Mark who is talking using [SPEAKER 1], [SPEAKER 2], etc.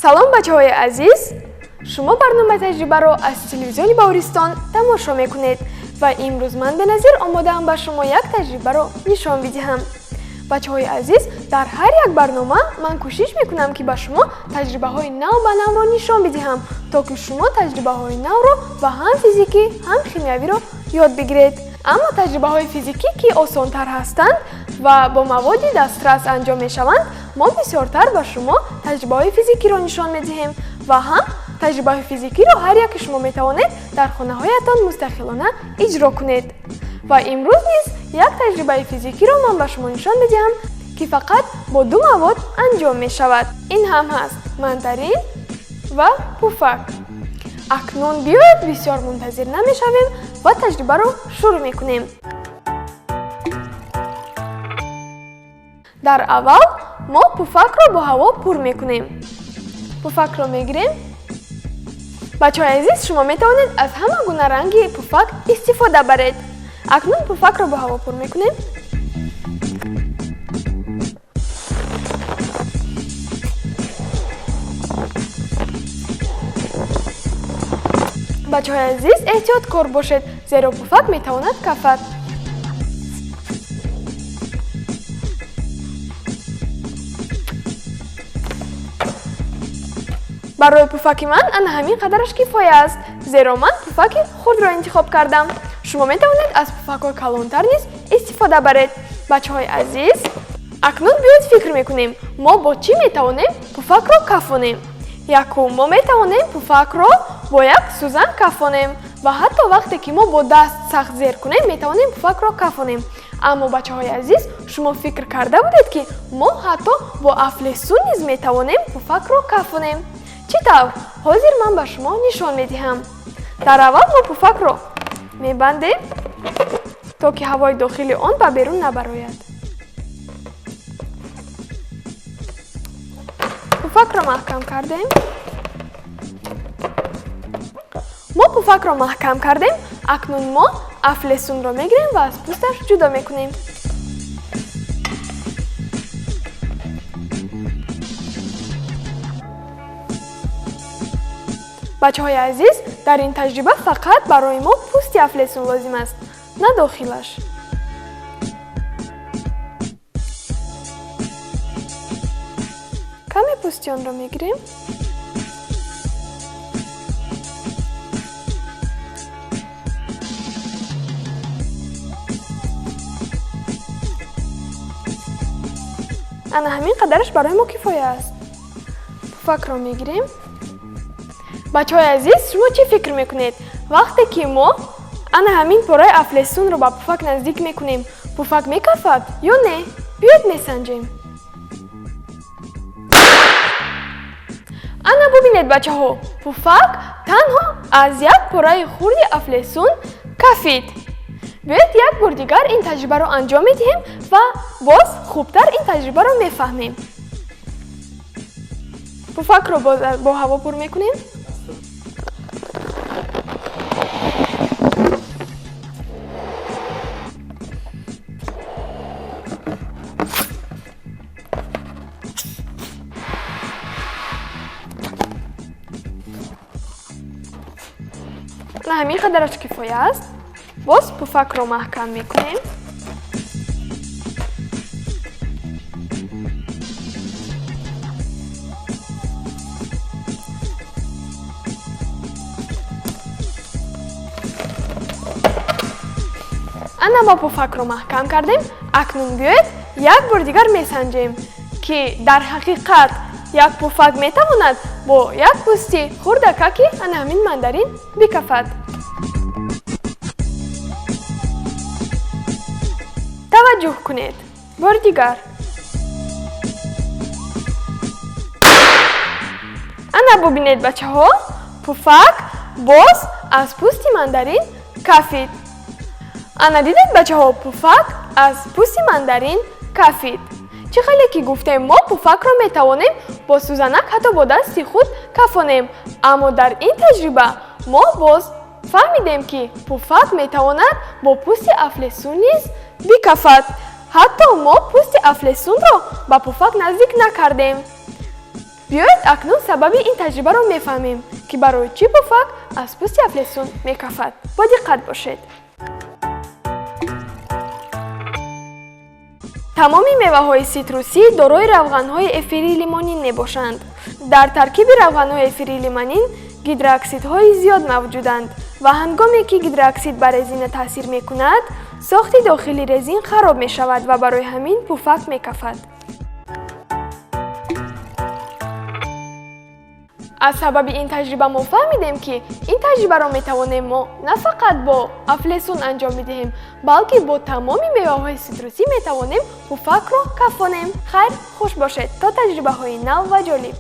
[SPEAKER 1] Салом, бачаҳои азиз! Шумо барномаи таҷрибаро аз телевизиони Баҳористон тамошо мекунед ва имрӯз ман Беназир омодаам ба шумо як таҷрибаро нишон бидиҳам. Бачаҳои азиз, дар ҳар як барнома ман кӯшиш мекунам, ки ба шумо таҷрибаҳои нав ба навро нишон бидиҳам, то ки шумо таҷрибаҳои навро ва ҳам физикӣ, ҳам химиявиро ёд бигиред. Аммо таҷрибаҳои физикӣ, ки осонтар ҳастанд ва бо маводи дастрас анҷом мешаванд, мо бисёртар ба шумо таҷрибаҳои физикиро нишон медиҳем ва ҳам таҷрибаҳои физикиро ҳар яке шумо метавонед дар хонаҳоятон мустақилона иҷро кунед. Ва имрӯз низ як таҷрибаи физикиро ман ба шумо нишон медиҳам, ки фақат бо ду мавод анҷом мешавад. Ин ҳам ҳаст мандарин ва пуфак. Акнун биёед бисёр мунтазир намешавем ва таҷрибаро шурӯъ мекунем. Дар аввал мо пуфакро бо ҳаво пур мекунем. Пуфакро мегирем. Бачаҳои азиз, шумо метавонед аз ҳама гуна ранги пуфак истифода баред. Акнун пуфакро бо ҳаво пур мекунем. Бачаҳои азиз, эҳтиёткор бошед, зеро пуфак метавонад кафад. Барои пуфаки ман ана ҳамин қадараш кифоя аст, зеро ман пуфаки хурдро интихоб кардам. Шумо метавонед аз пуфакҳои калонтар низ истифода баред. Бачаҳои азиз, акнун биёед фикр мекунем, мо бо чӣ метавонем пуфакро кафонем? Якум, мо метавонем пуфакро бо як сӯзан кафонем ва ҳатто вақте ки мо бо даст сахт зер кунем, метавонем пуфакро кафонем. Аммо, бачаҳои азиз, шумо фикр карда будед, ки мо ҳатто бо афлесун низ метавонем пуфакро кафонем? Чӣ тавр? Ҳозир ман ба шумо нишон медиҳам. Дар аввал мо пуфакро мебандем, то ки ҳавои дохили он ба берун набарояд. Пуфакро маҳкам кардем. Мо пуфакро маҳкам кардем. Акнун мо афлесунро мегирем ва аз пӯсташ ҷудо мекунем. Бачаҳои азиз, дар ин таҷриба фақат барои мо пӯсти афлесун лозим аст, на дохилаш. Каме пӯсти онро мегирем. Ана ҳамин қадараш барои мо кифоя аст. Пуфакро мегирем. Бачаҳои азиз, шумо чӣ фикр мекунед? Вақте ки мо ана ҳамин пораи афлесунро ба пуфак наздик мекунем, пуфак мекафад ё не? Биёед месанҷем. Ана бубинед, бачаҳо, пуфак танҳо аз як пораи хурди афлесун кафид. Биёед як бор дигар ин таҷрибаро анҷом медиҳем ва боз хубтар ин таҷрибаро мефаҳмем. Пуфакро боз бо ҳаво пур мекунем. На ҳамин қадараш кифоя аст. Боз пуфакро маҳкам мекунем. Ана мо пуфакро маҳкам кардем. Акнун биёед як бор дигар месанҷем, ки дар ҳақиқат як пуфак метавонад бо як пӯсти хурдакаки ана ҳамин мандарин бикафад. Таваҷҷӯҳ кунед. Бори дигар. Ана бубинед, бачаҳо, пуфак боз аз пӯсти мандарин кафид. Ана дидед, бачаҳо, пуфак аз пӯсти мандарин кафид. Чӣ хеле ки гуфтем, мо пуфакро метавонем бо сӯзанак ҳатто бо дасти худ кафонем. Аммо дар ин таҷриба мо боз фаҳмидем, ки пуфак метавонад бо пӯсти афлесун низ бикафад. Ҳатто мо пӯсти афлесунро ба пуфак наздик накардем. Биёед, акнун сабаби ин таҷрибаро мефаҳмем, ки барои чӣ пуфак аз пӯсти афлесун мекафад. Бо диққат бошед. Тамоми меваҳои ситрусӣ дорои равғанҳои эфирии лимонин мебошанд. Дар таркиби равғанҳои эфирии лимонин гидрооксидҳои зиёд мавҷуданд ва ҳангоме ки гидрооксид ба резина таъсир мекунад, сохти дохили резин хароб мешавад ва барои ҳамин пуфак мекафад. Аз сабаби ин таҷриба мо фаҳмидем, ки ин таҷрибаро метавонем мо на фақат бо афлесун анҷом бидиҳем, балки бо тамоми меваҳои ситрусӣ метавонем пуфакро кафонем. Хайр, хуш бошед то таҷрибаҳои нав ва ҷолиб.